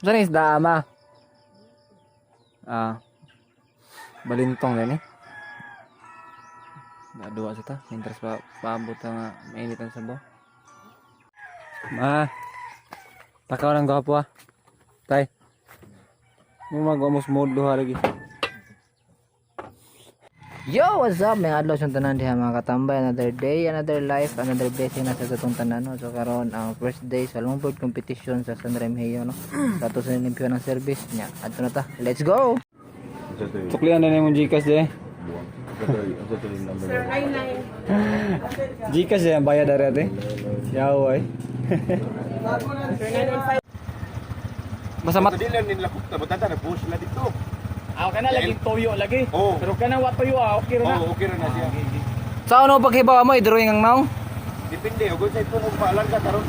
Saan na isda ama? Ah. Balintong gani. Naduwa sa ta. Interest pa paabot nga mainit ang sabaw. Ma. Takaw ng gwapo ah. Tay. Mo mag-almost mode duha lagi. Yo, what's up? May adlaw sa tanan diha mga katambay. Another day, another life, another blessing na sa atong tanan, no? So karon ang first day sa longboard competition sa San Remigio, no. Sa ato sa limpyo ng service niya. Adto na ta. Let's go. Suklian na nimo GCash de. GCash eh, ang bayad dari ate. Yaw ay. Basta mat Dili lang nila kukta, butata na push sila dito. Ah, kana lagi toyo lagi. Oh. Pero kana wa toyo ah, okay ra na. Oh, okay ra na siya. Sa ano paghibaw mo i-drawing ang naong? Depende, ug sa itong paalarga karon.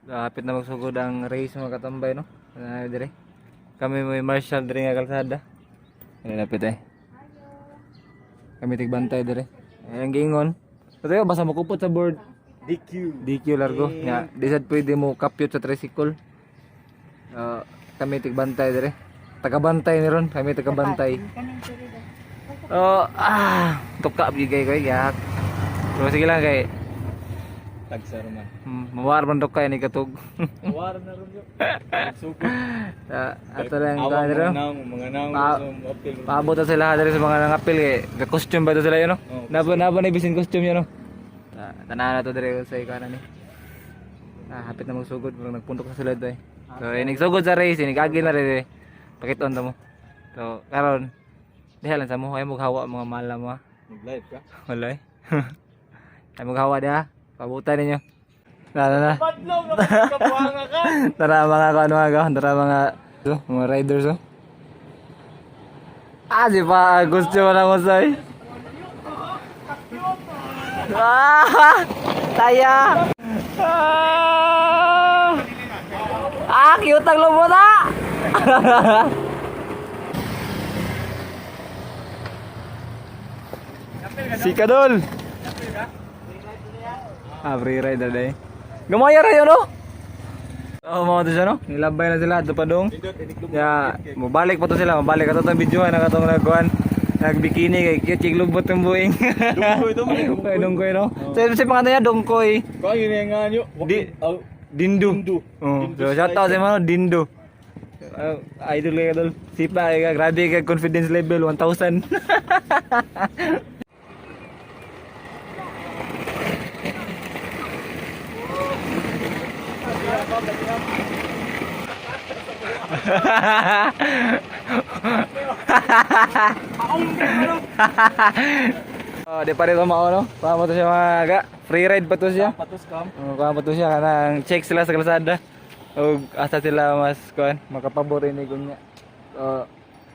Lapit na magsugod ang race mga katambay no. Ano dire? Kami may marshal dire nga kalsada. Ano lapit eh. Kami tigbantay dire. Ay, ang gingon. Pero basta makupot sa board. DQ. DQ largo. Nga, di sad pwede mo kapyot sa tricycle. Ah, kami tigbantay dire. Tagabantay ni ron, kami tagabantay. Oh, tuka bigay ko yak. Pero sige lang kay Tagsar man. Mawar man tuka ni katug. War na ron yo. Sugod. Ah, ato lang Awang ka dire. mga naong Pa- so apil. Paabot na sila dire sa mga nangapil kay ga costume ba to sila yun no? Oo, Naba naba na ibisin costume yun no. Tanan na to dire sa ikaw na ni. Ah, hapit na magsugod pero nagpundok na sila doy. So inig sugod sa race, inig agi na rin eh. Pakiton ta mo. So karon diha lang sa mo ay maghawa mga mala mo. Ah. Mag-live ka. Wala eh. Ay maghawa diha. Pabutan ninyo. Na na na. Padlong na kabuhanga ka. Tara mga kaano mga kaon, tara mga so, mga riders oh. Ah, si pa gusto mo lang usay. Ah! Taya. Ah! Ah, cute ang lumot ah. Si Kadol. Ah, free ride na day. Gamaya ra yun, no? Oo, mga to siya, no? Nilabay na sila, ito pa dong. Ya, mabalik pa to sila, mabalik. Ato itong video, na katong nagkuhan. Nagbikini kay cute kay lubot ng buing. Dungkoy to, mga Dungkoy, dungkoy, no? Sa pangalan niya, dungkoy. Ko yun nga nyo. Di- Dindu. Dindu. Oh, Dindu so, shout out sa mga Dindo. Idol kayo, idol. Sipa, ay ka. Grabe ka, confidence level, 1,000. Oh, di pa rin mao no. Kuha mo to siya mga ga. Free ride pa to siya. Patos kam. Oh, kuha mo to siya kanang check sila sa kalsada. Og asa sila mas kuan makapabor ini kunya. Oh,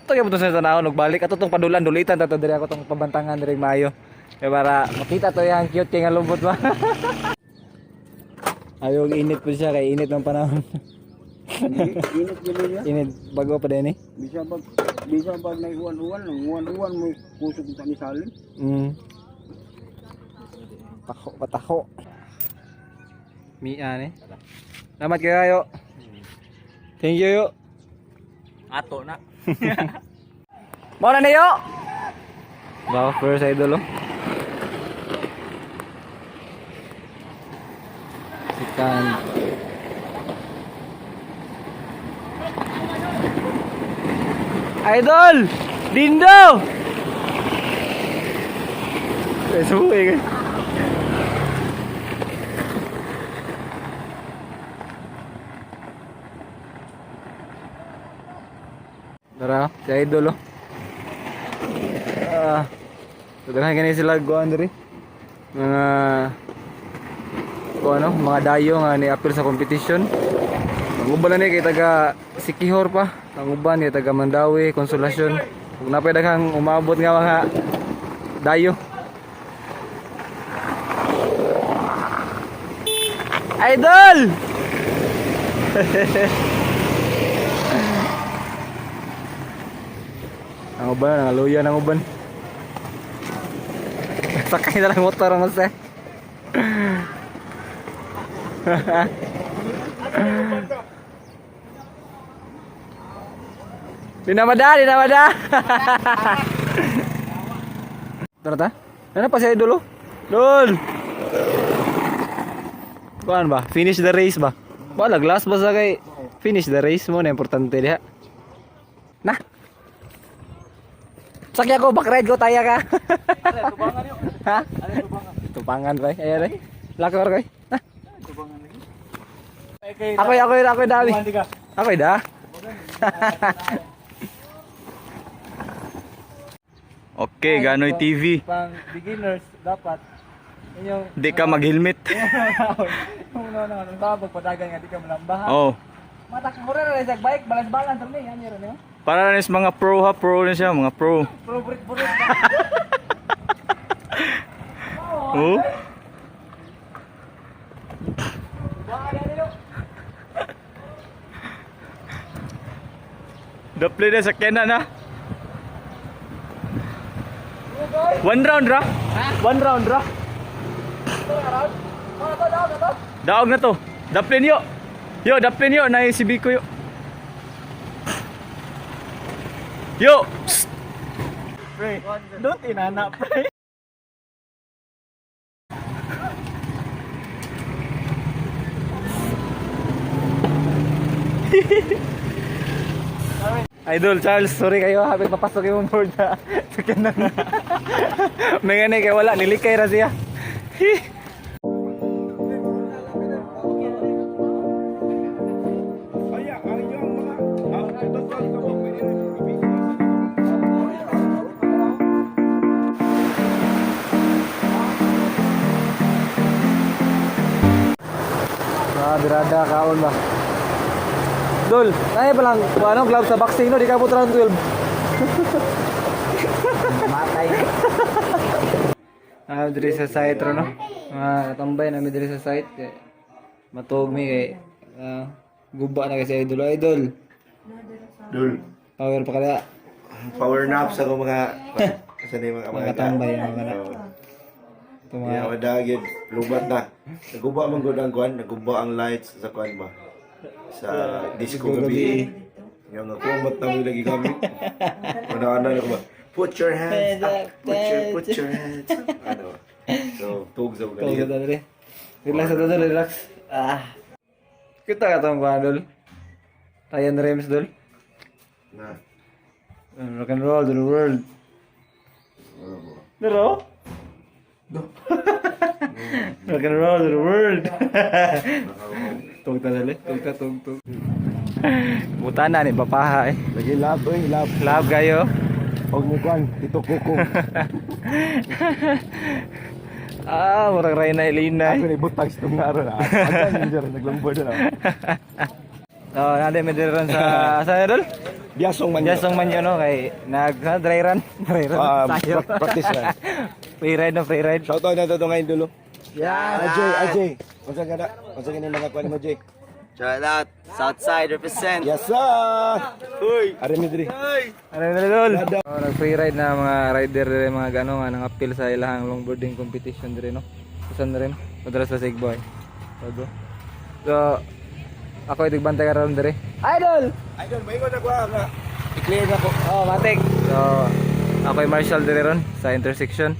to gyud to sa tanawon og balik ato tong padulan dulitan ta to diri ako tong pabantangan diri maayo. Kaya para makita to yang cute kay nga lubot ba. Ayaw init po siya kay init ng panahon. Init gyud niya. Init bago pa din eh. Bisa bag na uwan-uwan, uwan-uwan mo kusog ta ni salin. Tako, patako. Mia ni. Salamat kayo. Thank you yo. Ato na. Mao na niyo. Wow, first idol oh. Sikan. Idol! Dindo! Eh, suwi ka. Tara, si Idol oh. Ah, daghan gani sila kuan diri. Mga kuan ano, mga dayo nga ni apil sa competition. Ang uban na ni kay taga Sikihor pa. Ang uban kay taga Mandawi, Konsolasyon. Ug napay daghang umabot nga mga dayo. Idol! Ang uban, ang luya ng uban. Sakay na lang motor ang use. Di na mada, di na mada. Tara ta. Ano pa si Idol oh? Dol. Kuan ba? Finish the race ba? Wala glass ba sa kay finish the race mo na importante diha. Na. Sakya ko back ride ko taya ka. Ha? Tupangan pre. Ayan eh. Lakor kay. Na. Ako'y ako'y ako'y dami. Ako'y da. Okay, Ganoy TV. Pang beginners dapat inyong Di ka mag-helmet. Kung ano ano ba pagpadagan nga di ka malambahan. Oh. Mata ka ra sa bike, balance balance ra ni yan ra ni. Para na sa mga pro ha, pro na siya, mga pro. Pro burit burit. Oh. Dople na sa kenan na. One round ra. One round ra. Daog na to. Daplin yo. Yo, daplin yo na si Biko yo. Yo. Psst. Pre, don't inana pre. Idol Charles, sorry kayo, happy papasok yung board na. Sa kanan. May ganay kay wala, nilikay ra siya. Ah, birada kaon ba. Dol, tayo pa lang, ano, glove sa boxing no, di ka po round 12. Matay. Ah, diri sa site ro no. Mga katambay nami diri sa site kay matuog mi kay guba na kasi idol idol. Dul. Power pa kada Power nap sa akong mga sa ni mga mga katambay mga kana. Ito mga Yeah, madagid lubat na. Naguba man gud ang kuan, naguba ang lights sa kuan ba. Sa disco gabi. Yung ako mat na lagi kami. Ano ano ko ba? Put your hands up. Put your hands up. Ano. So, tug sa Tug gabi. sa diri. Relax sa dol, relax. Ah. Kita ka tong kuan dol. Ryan Rems dol. Na. Rock and roll to the world. Pero? Rock and roll to the world. Tug ta dali, tug ta tug tug. Buta na ni papaha eh. Lagi lab oy, lab. Love kayo. Og mo kuan, Tito Coco. Ah, murag Reyna Elena. Ako ni butag sa tong aron ah. Agkan yun naglongboard na. Oh, nade may diri ron sa idol. Biasong man. Jasong man yun, no, kay nag sa dry run, dry run. Ah, Sayo. practice run. Free ride no, free ride. Shout out na to ngayon dulo. Yeah. Ajay, Ajay. Unsa ka na? Unsa ka ni mga kuan mo, Jay? Shout out, Southside represent. Yes sir. Uy, are mi diri. Ano na dol? Oh, nag free ride na mga rider dire mga gano nga nangapil sa ilahang longboarding competition dire no. Sa San rin, padala sa Sigboy. So, go. So ako itigbantay karon dire. Idol. Idol, maingon na ko nga. I-clear na ko. Oh, matik. So ako ay marshal dire ron sa intersection.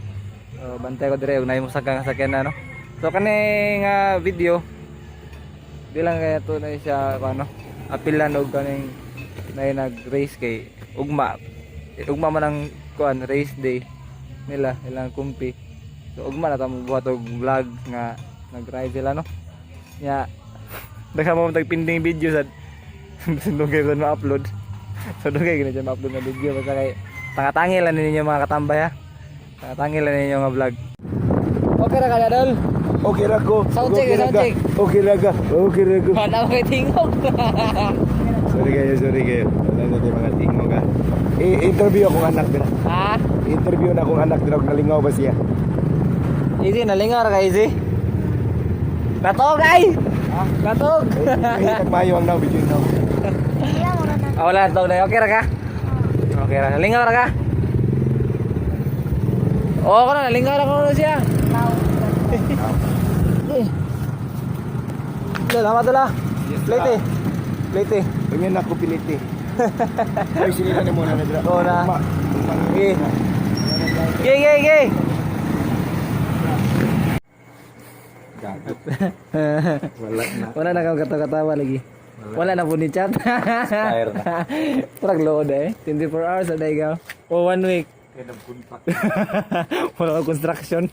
So bantay ko dire ug naay mo nga sakyan na no. So kani nga video di lang kaya to na siya kung ano apilan og kaning na nag race kay ugma ugma man ang kuan race day nila ilang kumpi, so ugma na ta mo buhat og vlog nga nag-ride sila no. Nya daghan mo tag pending video sad dugay ko ma-upload, so dugay gina siya ma-upload na video basta kay tangatangi lang ninyo mga katambay ha, tangatangi lang ninyo nga vlog. Okay ra ka dol. Okay ra ko. Sound check, Okay ra sound ka. check. Okay ra ka. Okay ra ko. Wala ko kay tingog. Sorry kayo, sorry kayo. Wala na tayo mga tingog ha. I-interview akong anak dira. Ha? I-interview na akong anak dira kung nalingaw ba siya. Easy, nalingaw ra ka easy. Katog ay! Katog! Ay, nagmayo ang now, video now. Ah, wala tog na. Okay ra ka? Okay ra. Nalingaw ra ka? Oo, ko na nalingaw ra ko na siya. Tama tol ah. Plate eh. Plate eh. Ganyan na ako piliti. Ay, sinila na muna na dra. Oo na. Okay. Okay, okay, okay. Wala na. Wala na kang katawa-katawa lagi. Wala na po ni chat. Expire na. Parang load eh. 24 hours na ikaw. O one week. Wala ka construction.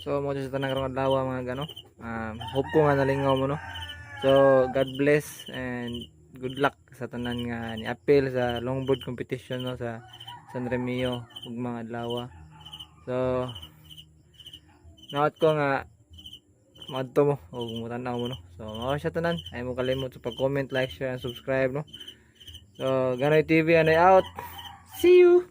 So, mo sa tanang karong adlaw, mga gano. Hope ko nga nalingaw mo, no. So, God bless and good luck sa tanan nga ni appeal sa longboard competition, no, sa San Remio ug mga adlaw. So, naot ko nga maadto mo o mutan-aw mo, no. So, mao siya tanan. Ay mo kalimot sa pag-comment, like, share and subscribe, no. So, Ganoy TV and I out. See you.